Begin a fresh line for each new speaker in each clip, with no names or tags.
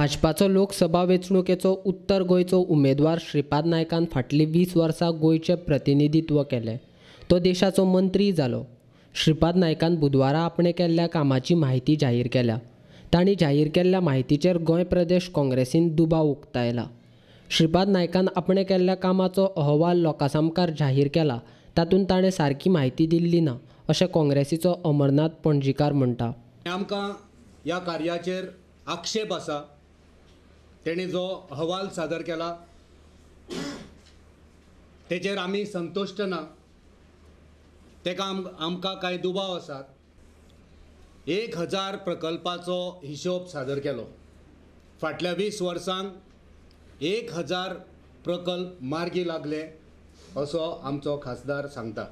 भाजपाचो लोकसभा वेंचणुकेचो उत्तर गोंयचो उमेदवार श्रीपाद नायकान फाटलीं 20 वर्सां गोंयचें प्रतिनिधित्व केलें. तो देशाचो मंत्री जालो. श्रीपाद नायकान बुधवारा आपणे केल्ल्या कामाची म्हायती जाहीर केल्या. तांणी जाहीर केल्ल्या म्हायतीचेर गोंय प्रदेश काँग्रेसीन दुबाव उक्तायला. श्रीपाद नायकान आपणे केल्ल्या कामाचो अहवाल लोकां सामकार जाहीर केला, तातूंत ताणें सारकी म्हायती दिल्ली ना, अशें काँग्रेसीचो अमरनाथ पणजीकार म्हणटा.
आमकां ह्या कार्याचेर आक्षेप आसा. तेणी जो अहवाल सादर केला तेचेर आमी संतुश्ट ना. तेका आमकां कांय दुबाव आसात. 1000 प्रकल्पाचो हिशोब सादर केलो. फाटल्या 20 वर्सांक 1000 प्रकल्प मार्गी लागले असो आमचो खासदार सांगता.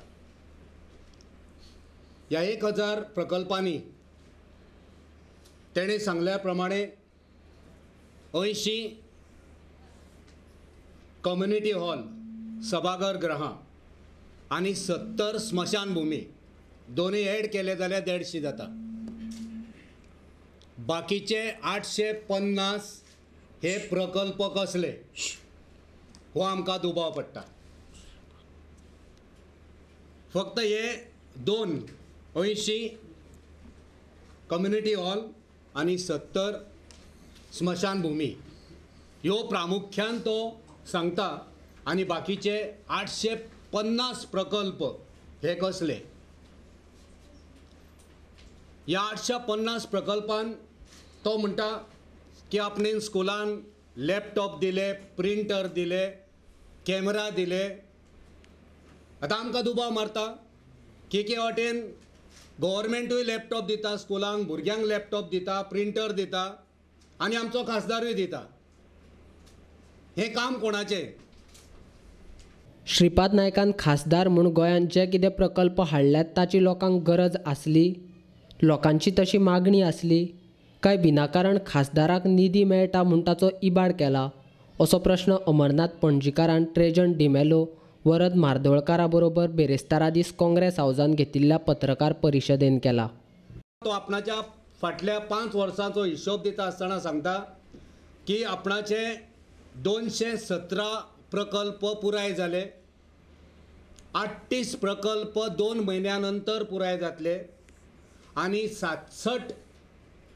ह्या 1000 प्रकल्पांनी तेणें सांगल्या प्रमाणे 80 कम्युनिटी हॉल, सभाघर गृहां आनी 70 स्मशानभूमी दोनूय एड केले जाल्यार 150 जाता. बाकीचे 850 हे प्रकल्प कसले हो आमकां दुबाव पडटा. फक्त हे दोन 80 कम्युनिटी हॉल आनी 70 स्मशानभूमी ह्यो प्रामुख्यान तो सांगता आनी बाकीचे 850 प्रकल्प हे कसले. ह्या 850 प्रकल्पान तो म्हणटा की आपणे स्कुलान लॅपटॉप दिले, प्रिंटर दिले, कॅमेरा दिले. आतां आमकां दुबाव मारता की एके वाटेन गव्हर्मेंटूय लॅपटॉप दिता स्कुलांक, भुरग्यांक लॅपटॉप दिता, प्रिंटर दिता आनी आमचो खासदारूय दिता. हें काम कोणाचें?
श्रीपाद नायकान खासदार म्हूण गोंयांत जे कितें प्रकल्प हाडल्यात ताची लोकांक गरज आसली, लोकांची तशी मागणी आसली, काय विनाकारण खासदाराक निधी मेळटा म्हूण ताचो इबाड केला, असो प्रश्न अमरनाथ पणजीकारान ट्रेजन डिमेलो, वरद म्हार्दोळकारा बरोबर बेरेस्तारा दीस काँग्रेस हावजान घेतिल्ल्या पत्रकार परिशदेन केला.
तो आपणाच्या फाटल्या 5 वर्सांचो हिशोब दिता आसतना सांगता की आपणाचे 217 प्रकल्प पुराय जाले, 38 प्रकल्प 2 म्हयन्या नंतर पुराय जातले आनी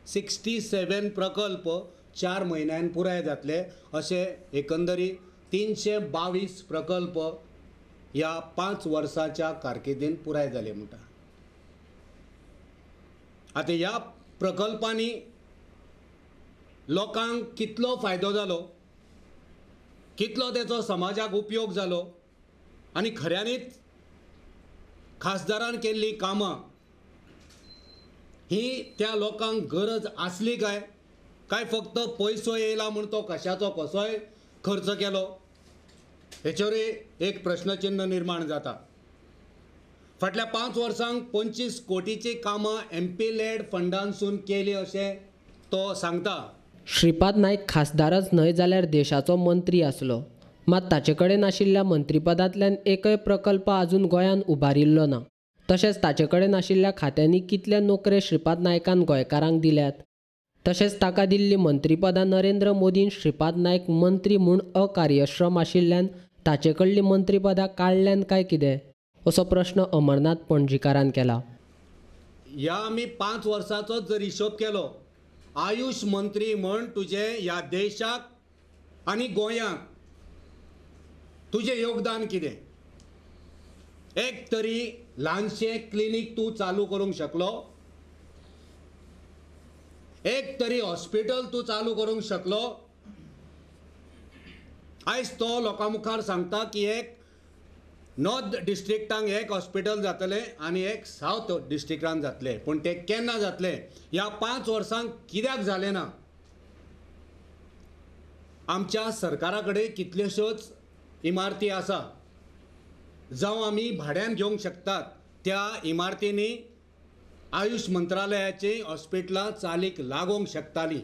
67 प्रकल्प 4 म्हयन्यान पुराय जातले, अशे एकंदरी 322 प्रकल्प ह्या 5 वर्सांच्या कारकिर्दीन पुराय जाले म्हणटा. आतां ह्या प्रकल्पांनी लोकांक कितलो फायदो जालो, कितलो तेचो समाजाक उपयोग जालो आनी खऱ्यांनीच खासदारान केल्लीं कामां ही त्या लोकांक गरज आसली काय, काय फक्त पयसो येयला म्हूण तो कशाचो कसोय खर्च केलो, हेचेरूय एक प्रश्नचिन्ह निर्माण जाता. फाटल्या 5 वर्सांक 25 कोटीची कामां एमपी लॅड फंडांसून केली अशें तो सांगता.
श्रीपाद नायक खासदारच न्हय जाल्यार देशाचो मंत्री आसलो, मात ताचे कडेन आशिल्ल्या मंत्रीपदांतल्यान एकय प्रकल्प आजून गोंयांत उबारिल्लो ना. तशेंच ताचे कडेन आशिल्ल्या खात्यांनी कितले नोकरे श्रीपाद नायकान गोंयकारांक दिल्यात, तशेंच ताका दिल्ली मंत्रीपदां नरेंद्र मोदीन श्रीपाद नायक मंत्री म्हूण अकार्यक्षम आशिल्ल्यान ताचे कडलीं मंत्रीपदां काडल्यान काय कितें, असो प्रश्न अमरनाथ पणजीकारान केला.
ह्या आमी 5 वर्सांचोच जर हिशोब केलो, आयुष मंत्री म्हण तुजें ह्या देशाक आनी गोंयांक तुजें योगदान कितें? एक तरी ल्हानशें क्लिनीक तूं चालू करूंक शकलो? एक तरी हॉस्पिटल तूं चालू करूंक शकलो? आयज तो लोकां मुखार सांगता की एक नॉर्थ डिस्ट्रिक्टांक एक हॉस्पिटल जातलें आनी एक सावथ डिस्ट्रिक्टान जातलें, पूण तें केन्ना जातलें? ह्या 5 वर्सांक कित्याक जालें ना? आमच्या सरकारा कडेन कितल्योश्योच इमारती आसा, जावं आमी भाड्यान घेवंक शकतात. त्या इमारतींनी आयुष मंत्रालयाची हॉस्पिटलां चालीक लागोंक शकतालीं.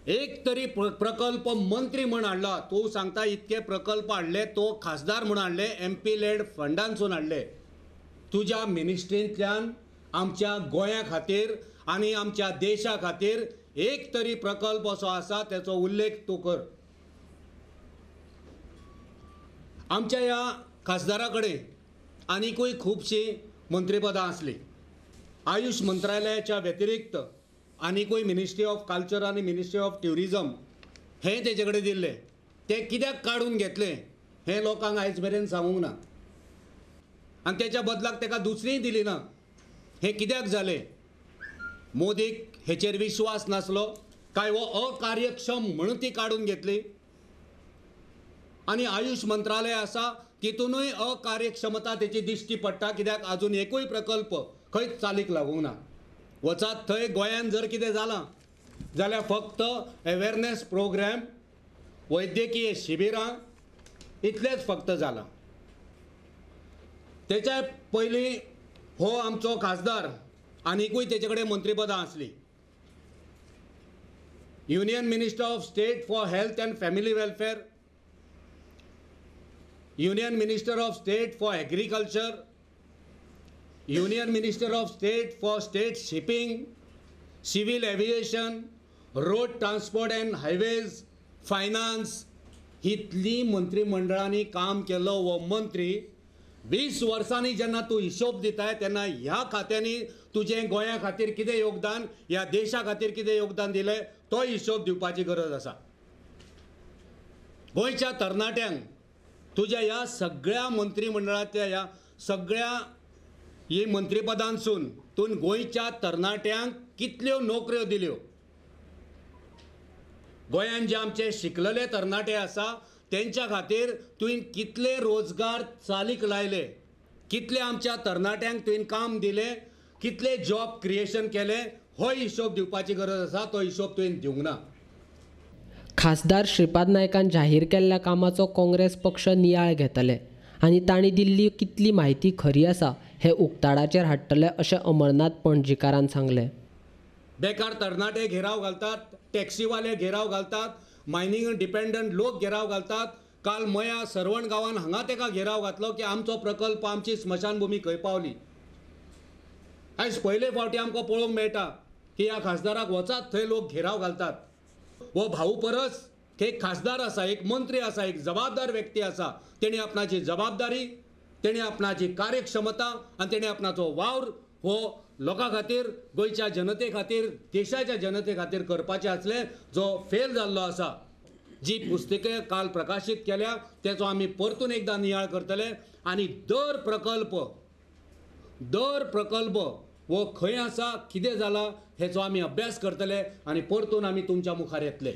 एक तरी प्रकल्प मंत्री म्हण हाडला, तूं सांगता इतके प्रकल्प हाडले, तो खासदार म्हूण हाडले, एमपी लॅड फंडांसून हाडले. तुज्या मिनिस्ट्रींतल्यान आमच्या गोंया खातीर आनी आमच्या देशा खातीर एक तरी प्रकल्प असो आसा तेचो उल्लेख तूं कर। आमच्या ह्या खासदारा कडेन आनिकूय खुबशीं मंत्रीपदां आसलीं। आयुष मंत्रालयाच्या व्यतिरिक्त आनिकूय मिनिस्ट्री ऑफ कल्चर आनी मिनिस्ट्री ऑफ ट्युरिजम हें तेजे कडेन दिल्लें, तें कित्याक काडून घेतलें हें लोकांक आयज मेरेन सांगूंक ना आनी तेच्या बदलाक ताका दुसरीय दिली ना। हें कित्याक जालें? मोदीक हेचेर विश्वास नासलो काय हो अकार्यक्षम म्हणून ती काडून घेतली? आनी आयुष मंत्रालय आसा तितूनय अकार्यक्षमता तेची दिश्टी पडटा, कित्याक आजून एकूय प्रकल्प खंयच चालीक लागूंक ना। वचात थंय गोंयान जर कितें जालां जाल्यार फक्त अवेरनेस प्रोग्राम, वैद्यकीय शिबिरां इतलेंच फक्त जालां। तेच्या पयलीं हो आमचो खासदार आनिकूय तेचे कडेन मंत्रीपदां आसलीं। Union minister of state for health and family welfare, union minister of state for agriculture, union minister of state for state shipping, civil aviation, road transport and highways, finance, इतली मंत्रिमंडळांनी काम केलो हो मंत्री। 20 वर्सांनी जेन्ना तूं हिशोब दिताय तेन्ना ह्या खात्यांनी तुजें गोंया खातीर कितें योगदान, ह्या देशा खातीर कितें योगदान दिलें तो हिशोब दिवपाची गरज आसा। गोंयच्या तरणाट्यांक तुज्या ह्या सगळ्या मंत्रिमंडळांतल्या ह्या सगळ्या ही मंत्रीपदांसून तूं गोंयच्या तरणाट्यांक कितल्यो नोकऱ्यो दिल्यो? गोंयान जे आमचे शिकलेले तरणाटे आसा तेंच्या खातीर तुवें कितले रोजगार चालीक लायले, कितले आमच्या तरणाट्यांक तुवें काम दिलें, कितले जॉब क्रिएशन केलें, हो हिशोब दिवपाची गरज आसा, तो हिशोब तुवें दिवंक ना।
खासदार श्रीपाद नायकान जाहीर केल्ल्या कामाचो काँग्रेस पक्ष नियाळ घेतले आनी तांणी दिल्ली कितली म्हायती खरी आसा हें उक्ताडाचेर हाडटले अशें अमरनाथ पणजीकारान सांगलें।
बेकार तरणाटे घेराव घालतात, टॅक्सीवाले घेराव घालतात, मायनिंग डिपेंडंट लोक घेराव घालतात। काल मया सर्वण गांवान हांगा तेका घेराव घातलो की आमचो प्रकल्प, आमची स्मशानभूमी खंय पावली। आयज पयले फावटी आमकां पळोवंक मेळटा की ह्या खासदाराक वचात थंय लोक घेराव घालतात। हो भाऊ परस एक खासदार आसा, एक मंत्री आसा, एक जबाबदार व्यक्ती आसा। तेणी आपणाची जबाबदारी, तेणी आपणाची कार्यक्षमता आनी तेणी आपणाचो वावर हो लोकां खातीर, गोंयच्या जनते खातीर, देशाच्या जनते खातीर करपाचें आसलें, जो फेल जाल्लो आसा। जी पुस्तकां काल प्रकाशीत केल्या तेचो आमी परतून एकदां नियाळ करतले आनी दर प्रकल्प हो खंय आसा, कितें जाला हेचो आमी अभ्यास करतले आनी परतून आमी तुमच्या मुखार येतले।